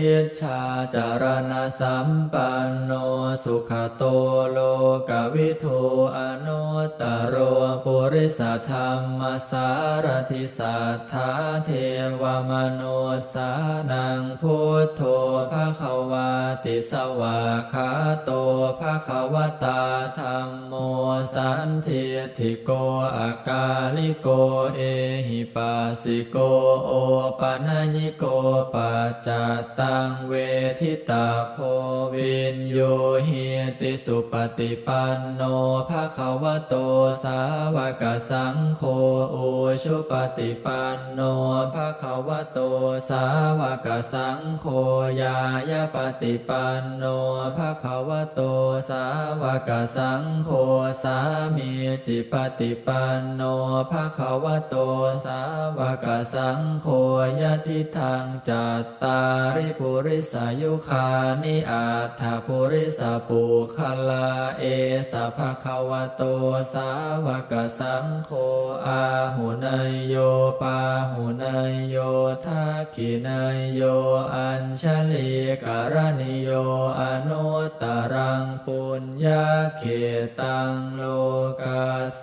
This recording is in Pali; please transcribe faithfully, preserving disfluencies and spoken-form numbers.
vijjācaraṇasampanno sugato lokavidū anuttaro purisadammasārathi satthā devamanussānaṃ buddho bhagavāti. Svākkhāto bhagavatā dhammo sandiṭṭhiko akāliko ehipassiko opanayiko paccattaṃ veditabbo viññūhīti. Supaṭipanno bhagavato sāvakasaṅgho ujupaṭipanno bhagavato sāvakasaṅgho ñāyapaṭipanno bhagavato sāvakasaṅgho sāmīcipaṭipanno bhagavato sāvakasaṅgho yadidaṃ cattāri purisayugāni aṭṭha purisapuggalā esa bhagavato sāvakasaṅgho āhuneyyo pāhuneyyo dakkhiṇeyyo añjalikaraṇīyo anuttaraṃ puññakkhettaṃ lokassāti.